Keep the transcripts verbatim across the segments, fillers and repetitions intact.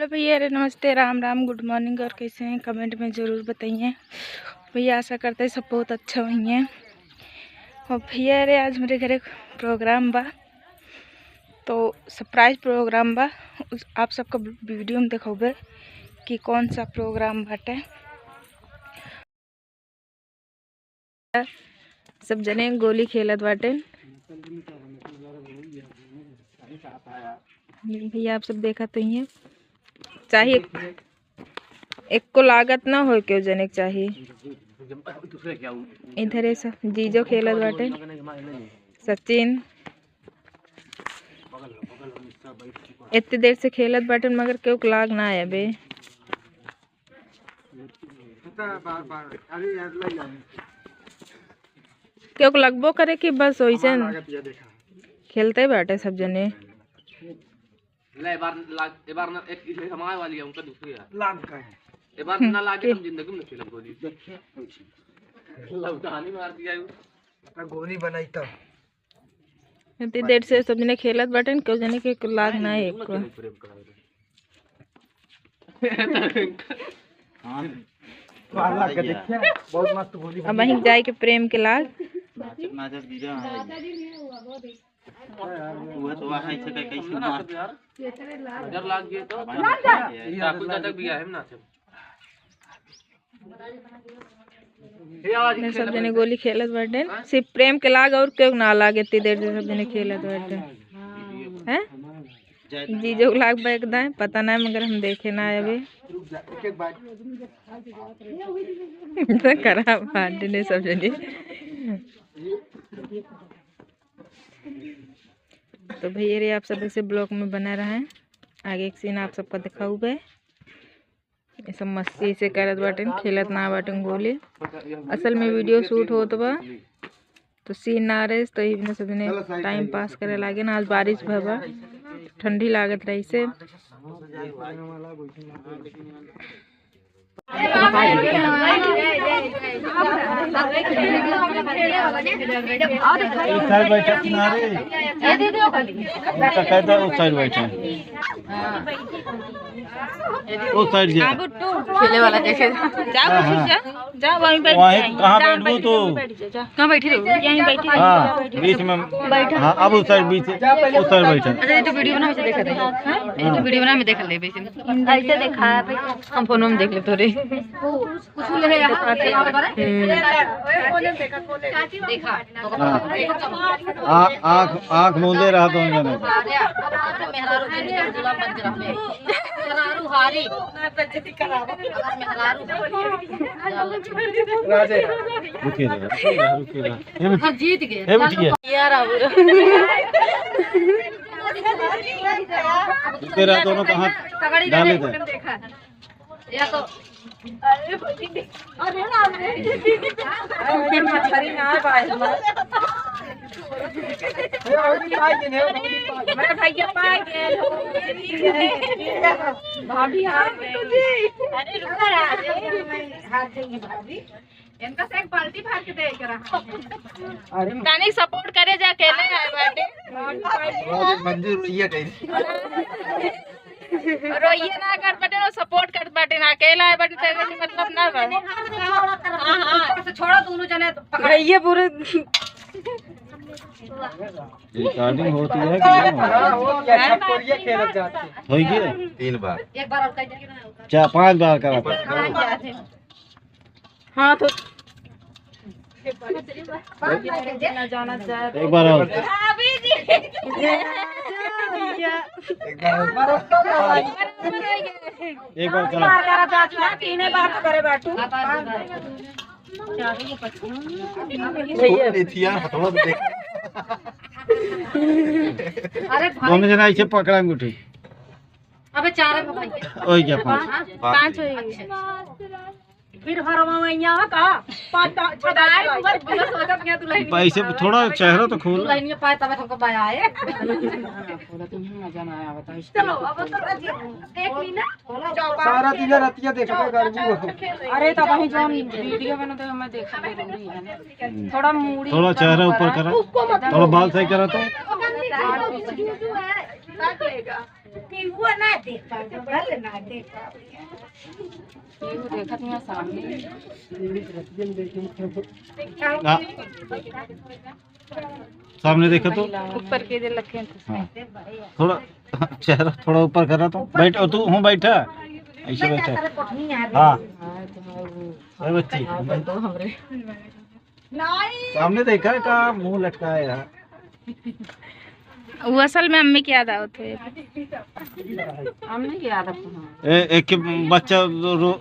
तो भैया रे, नमस्ते, राम राम, गुड मॉर्निंग। और कैसे हैं, कमेंट में ज़रूर बताइए। भैया, आशा करते हैं सब बहुत अच्छा होइए। और भैया रे, आज मेरे घर एक प्रोग्राम बा, तो सरप्राइज प्रोग्राम बा। उस, आप सबका वीडियो में देखोगे कि कौन सा प्रोग्राम बाटे। सब जने गोली खेलत बाटे। भैया, आप सब देखत होइए, चाहे एको लागत ना हो, केहू जने के चाही। इधरे सब जीजो खेलत बाटे, सचिन इतनी देर से खेलत बाटे, मगर केहू के लाग ना आवे। केहू के लगबो करे कि बस वैसे खेलते बाटे सब जने। ले, ए बार लाग, ए बार ना, एक इधर हमारे वाली है, उनका दूसरी है। लाग का है? ए बार ना लागे, हम जिंदगी में खेलब गोली। देखिए, लौटानी मार दिया है वो। तो गोली बनाई तो। इतनी देर से सब जने खेलत बाटेन, केहू जने के लाग ना है एको। हाँ। बाहर लाग के देखिए, बहुत मस्त गोली अब बनी। वहीं जाए के प्रेम के लाग। नाचत नाचत गिरा है। वो तो वहाँ ऐसे कह, कैसे मार। नजर लाग गए तो ठाकुर दादा भी आए हम नाचे। ये सब जने गोली खेलत बाटे, सिर्फ प्रेम के लाग और केहू ना लागे। इतनी देर से सब जने खेलत बाटे, हैं? जीजो के लाग बा एकदम, पता ना, मगर हम देखे ना अभी। तो खराब बाटे ने सब जने। तो भैया रे, आप सब ऐसे ब्लॉग में बना रहे हैं, आगे एक सीन आप सबका दिखाऊबे। ये सब मस्ती से करत बाटेन, खेलत ना बाटेन गोली। असल में वीडियो शूट होत बा, तो सीन ना रहे, तो इही में सब जने टाइम पास करे लागे ना। आज बारिश भवा, ठंडी लागत रही से। उस साइड बैठा किनारे। उनका कह दो उस साइड बैठे। उस साइड जा। खेले वाला देखे। जा, हाँ, हाँ। जा, जा, वहीं बैठ वहीं जा, कहाँ जहाँ बैठबू बैठ तू? जा, बैठ जा, जा। कहाँ बैठी रहू? यहीं बैठी रहू। हाँ, बीच में। बैठा। हाँ, अब उस साइड बीच, उस साइड बैठा। अच्छा, ये तो वीडियो बना, मुझे देखा दे। हाँ? ये तो वीडियो बना, मैं देख ले, बीच में। ऐसे देखा है, हम फोन में देख ले तोरे। कुछ ले यहाँ पे हम्म। देखा। हाँ। आ-, आँख, आँख मूंदे रहा दोनों जने। मेहरारू हारी। मेहरारू। राजे। रुके रहा, रुके रहा, रुके रहा। ये भी हाँ, जीत गए। ये भी ठीक है। यार, अब रुके रहा, दोनों का हाथ डाले थे। या तो अरे, अरे राम रे। अरे, मछरी ना पाए हमार। मेरे भैया पाए गए। भाभी आ गए। अरे, रुको ना। हाथ देंगे भाभी। इनका से एक बाल्टी भर के दे के रहा। अरे। तानी सपोर्ट करे जा, अकेले आए बाटे। बहुत मंजूर भैया कहीं। रोइए ना कर बाटे, वो सपोर्ट कर बाटे ना, अकेला है बाटे, तेरे से मतलब ना बा। हाँ, हाँ। ऊपर से छोड़ो दोनों जने, पकड़। भैया पूरे रिकॉर्डिंग होती है कि नहीं होती? हाँ, वो क्या छपकोरिया खेलत जाते हैं। होई गया? तीन बार। एक बार और कह दे। चार, पांच बार करा। हाँ, तो एक बार और। भाभी जी। एक बार और। एक बार करा। बार करा, चाची, तीने बार तो करे बाटू। छोड़ दे थी यार, हथवा देख। अरे भाई। दोनों जना ऐसे पकड़ा अंगूठी। अबे चार है भाई। ओए क्या पाँच? हाँ, हाँ। पाँच हुई। अच्छा। फिर हरवा में यहाँ का? पाँच, छह, सात, आठ, ऊपर, ऊपर सोचत गया दुल्हन। पैसे थोड़ा चेहरा तो खोल। दुल्हन के पाए तबे हमको मजा आए। हाँ, खोला तो नहीं मजा ना आया, बताओ। चलो, अब तो देख ली ना। सारा दिन रतिया देखबे गर्मी हो। अरे, तो वहीं जौन वीडियो बनत है, मैं देखा जरूरी है ना। हम्म। थोड़ा मूड़ी थोड़ा चेहरा ऊपर करा। उसको मत थोड़ा बाल सही करा तो। काट लेगा। वो ना देख पावे, भले ना देख पावे। ये वो देखत नहीं सामने। हाँ। सामने देखो तो। ऊपर के दे लखे हैं तो। हाँ। थोड़ा चेहरा थोड़ा ऊपर करा तो। बैठ, तू हूँ बैठा। ऐसे बैठा। हाँ। अरे बच्ची। सामने देखा का मुंह लटकाया है। वो असल में अम्मी की याद आवत है। अम्मी की याद आवत है। ए, एक के बच्चा रो,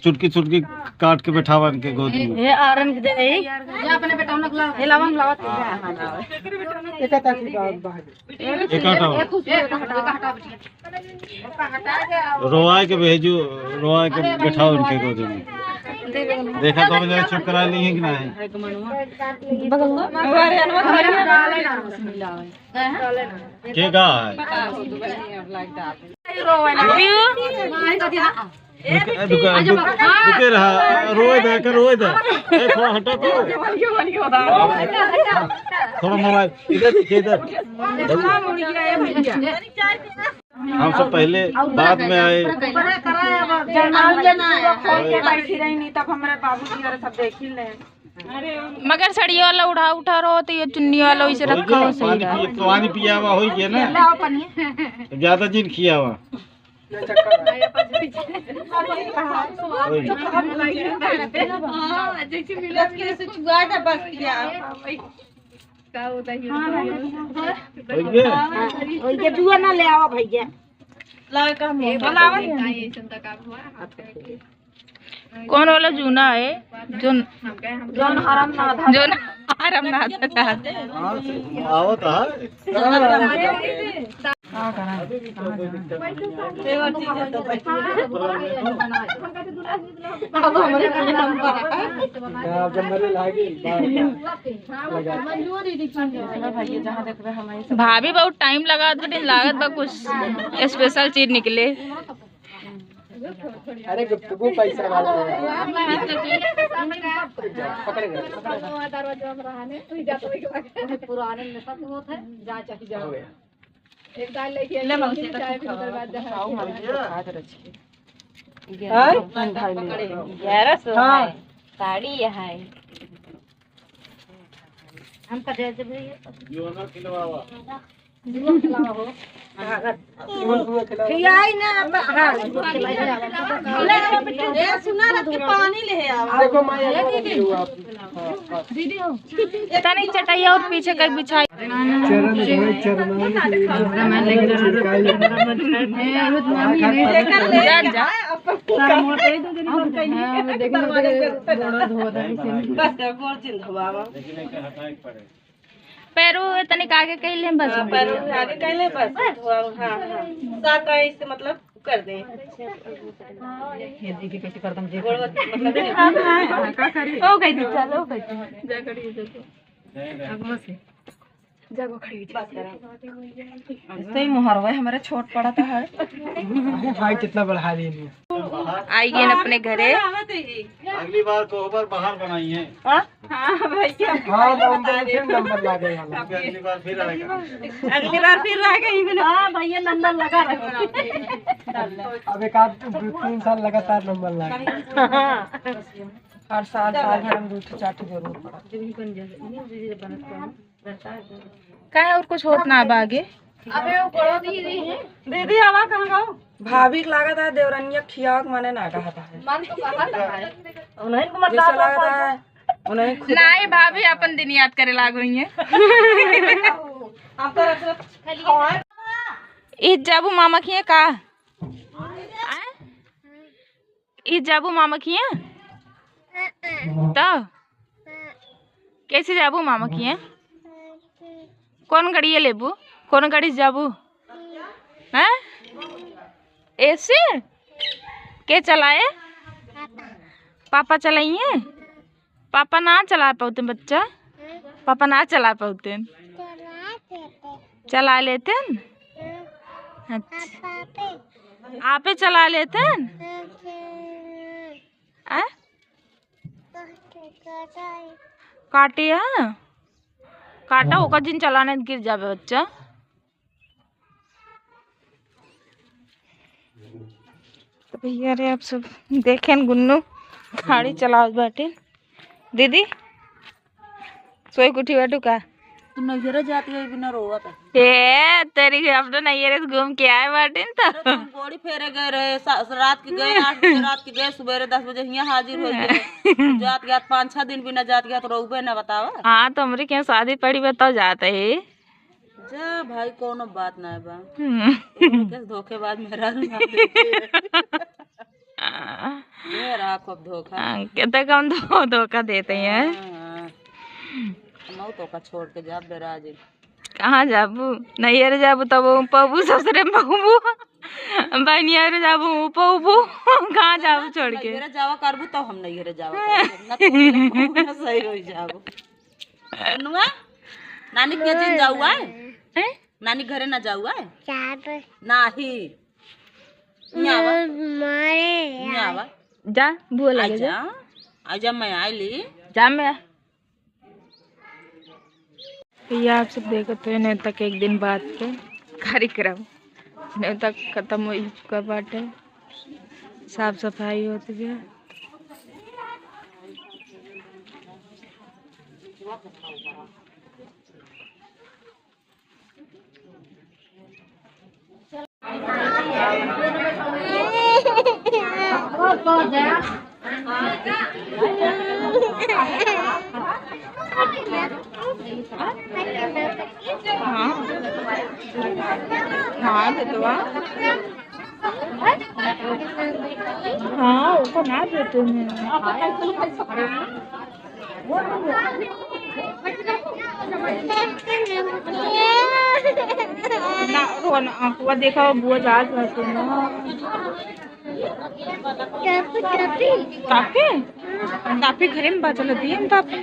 चुटकी चुटकी काट के बैठावा इनके गोदी में। ए, आरन के दे, ए। ये अपने बेटा उनक ला, ए, लावन लावत है। एक हटा, एक हटा। एक हटा, एक हटा। रोआ के भेजू, रोआ के बैठाओ इनके गोदी में। देखा तो हम जरा चुप करा ली है कि नहीं? के गा है? रुके, रुके, रुके, रुके रहा, रोए दे, कर रोए दे। ए, थोड़ा हटा तो। थोड़ा मोबाइल इधर देखिए, इधर। हम सब पहले बाद में आए। मगर सड़िया वाला उठा उठा रहो तो ये चुन्नी वाला वैसे रखा हो, सही रहा। पानी पियावा हो गया ना। ज्यादा जिन खियावा। भैया। भैया, जुआ ना ले आवा भैया। लाओ, एक हम ए, बोलावा। बताइए, का ये ऐसन तक आप हुआ? कौन वाला जूना है? जोन, जोन हराम ना था। जोन हराम ना था। हाँ, आवत है। अब हमरे नंबर है। भाभी बहुत टाइम लगा दे, लागत बा कुछ स्पेशल चीज निकले। अरे गुप्तगो पैसा वाला है। पकड़ गए। पुराने में सब होत है, जा चाहे जा। एक दाल लेके ले मौसी, चाय पी, ओकर बाद जहाँ खाओ, हम तो खा दे रहे। हाँ? ग्यारह सौ हाँ। है, साड़ी यहाँ है। हम कटे से भी खियाई ना, अब, हाँ। ए, सुना ना कि पानी ले आओ। देखो माँ, ये दीदी। हाँ, हाँ। दीदी हो। तनी चटाई और पीछे कर बिछाई। चरण धोए चरणान के जा, जा। बस, गोड़ जिन धोआवा। पैरू तनिक आगे कइले बस। हाँ, पैरू आगे कइले बस। धोआवा, हाँ, हाँ। सात आइस से मतलब कर दे। ये दीदी कैसे कर दम, जे गोड़ मतलब हाँ, हाँ, हाँ, का करी? हो गई, चलो, हो गई। जा खड़ी हो जा। अगवा से। जागो खड़ी हो जा। बस करा। सही मुहरवा हमारे छोट पड़त है। अरे भाई, कितना बढ़ा लिए। आइए न अपने घरे। अगली बार कोहबर बाहर बनाइए। हाँ? हाँ भैया। हाँ, नवंबर में फिर नंबर लागे वाला। अगली बार फिर आएगा। अगली बार फिर आ गई। हाँ भैया, नंबर लगा रहे। अब एक आध दो तीन साल लगातार नंबर लागे। हाँ। हर साल, साल भर में दो ठो चार ठो जरूर पड़ा। काहे और कुछ होत ना बा आगे? अबे वो बड़ो दीदी है। दीदी आवा कहाँ गो? भाभी के लागत है देवरनिया खियावक मने ना कहत है। मन तो कहत है। उन्हीं को मतलब जैसे लागत है, उन्हीं खुद नाहीं भाभी अपन दिन याद करे लाग होइहैं। हम तो रख ई जाबू मामा खिया का? आय? ई जाबू मामा खिया? तो कैसे जाबू मामा खिया? कौन गाड़ी लेबू? कौन गाड़ी से जाबू? हैं? एसी? के चलाए? पापा चलाइए? पापा ना चला पाउते बच्चा, पापा ना चला पाउते। चला लेते। अच्छा, आपे चला लेते। आ? काटे है, काटा ओकर जिन चलाने गिर जाबे बच्चा। तो भैया रे, आप सब देखेन, गुन्नू गाड़ी चलावत बाटे। दीदी, सोई के उठी बाटू का? तू नैहरे जाती है, बिना रोवत है। ए, तेरी अपने नैहरे से घूम के आए बाटिन तो। अरे, तो हम गोड़ी फेरे गए रहे, सा-, रात के गए, आठ बजे रात के गए, सुबेरे दस बजे हियाँ हाजिर हो गए। जात जात पाँच छह दिन बिना जात जात रोबे ना, बतावा। हाँ, तो हमरे के यहाँ शादी पड़ी, बताओ, जात है। जा भाई, कोनो बात ना बा। हम्म। तू के धोखेबाज मेहरारू ना देखे। ये रहा खूब धोखा। हाँ, कितना कम धो-, धोखा देते हैं। हाँ, हाँ। हम तो का छोड़ के जाब बेराज। कहाँ जाबू? नैहर जाबू तब ऊ पबू, ससुरे में पबू, बनियार जाबू ऊ पबू, कहाँ जाबू छोड़ के? नैहर जावा करबू तब हम नैहर जावा करबू। ना तू ना सही हो जाबू। नुआ, नानी के जिन जाऊ आए? हैं? नानी घरे ना जाऊ आए? जाब। नाही। न्यावा। मारे। न्यावा। जा, बुआ लगे जा। आजा। आजा, मैं आइली। जा, मैं। भैया, आप सब देखत हुए नेवता के एक दिन बाद के कार्यक्रम। नेवता खत्म हो चुका बाटे, साफ सफाई होत गया। हाँ। हाँ, बेटवा। हाँ, ओका ना देते हैं। ना, रोना, आँखवा देखा, बुआ जात रहते ना। टाफी, टाफी? टाफी घरे में बा, चलो दिए हम टाफी।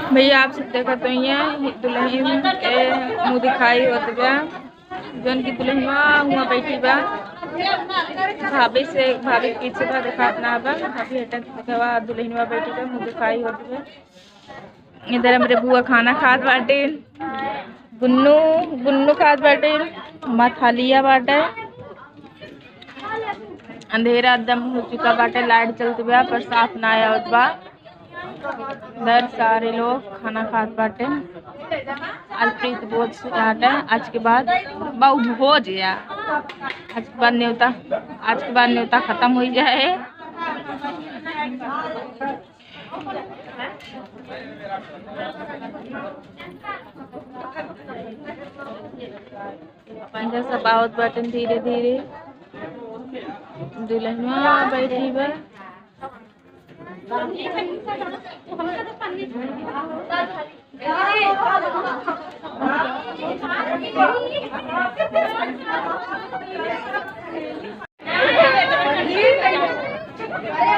भैया, आप सब देखत होइए, दुल्हन के मुँह दिखाई होत बा। जौन की दुल्हनवा हुआँ बैठी बा, भाभी से, भाभी के पीछे बा, देखात ना बा। भाभी हटक देखवा, दुल्हनवा बैठी बा, मुँह दिखाई होत बा। इधर हमरे बुआ खाना खात बाटे, गुन्नू, गुन्नू खात बाटे, हमार थालिया बाटे। अंधेरा एकदम हो चुका बाटे, लाइट चलत बा पर साफ ना आवत बा। इधर सारे लोग खाना खात बाटे। अलप्रीत भोज से बाटे, आज के बाद बहु भोज या, आज के बाद नेवता, आज के बाद नेवता खत्म हो जाए। पंजा सब आवत बाटन धीरे धीरे। दुल्हनवा बैठी बा।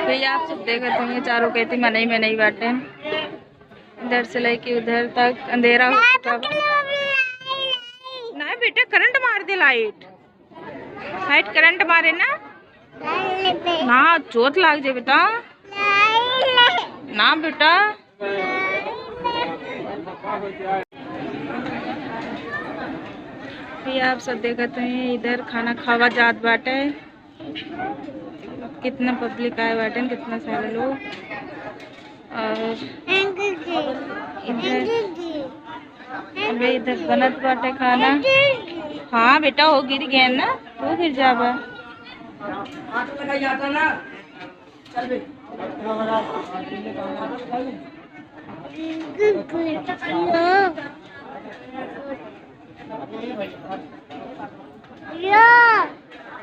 भैया, आप सब देखत होंगे, चारों कहती मनई मनई बाटे, इधर से लेके उधर तक अंधेरा हो चुका बा। ना बेटा, करंट मार दे लाइट, लाइट करंट मारे ना। ना, चोट लाग जाए बेटा। ना बेटा। ये आप सब देखत हैं, इधर खाना खावा जात बाटे। कितना पब्लिक आए बाटे, कितना सारे लोग। और इधर, अबे इधर बनत बाटे खाना। हाँ बेटा, हो गिर गए ना, तू गिर जाबा।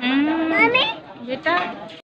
हम्म, मम्मी। बेटा।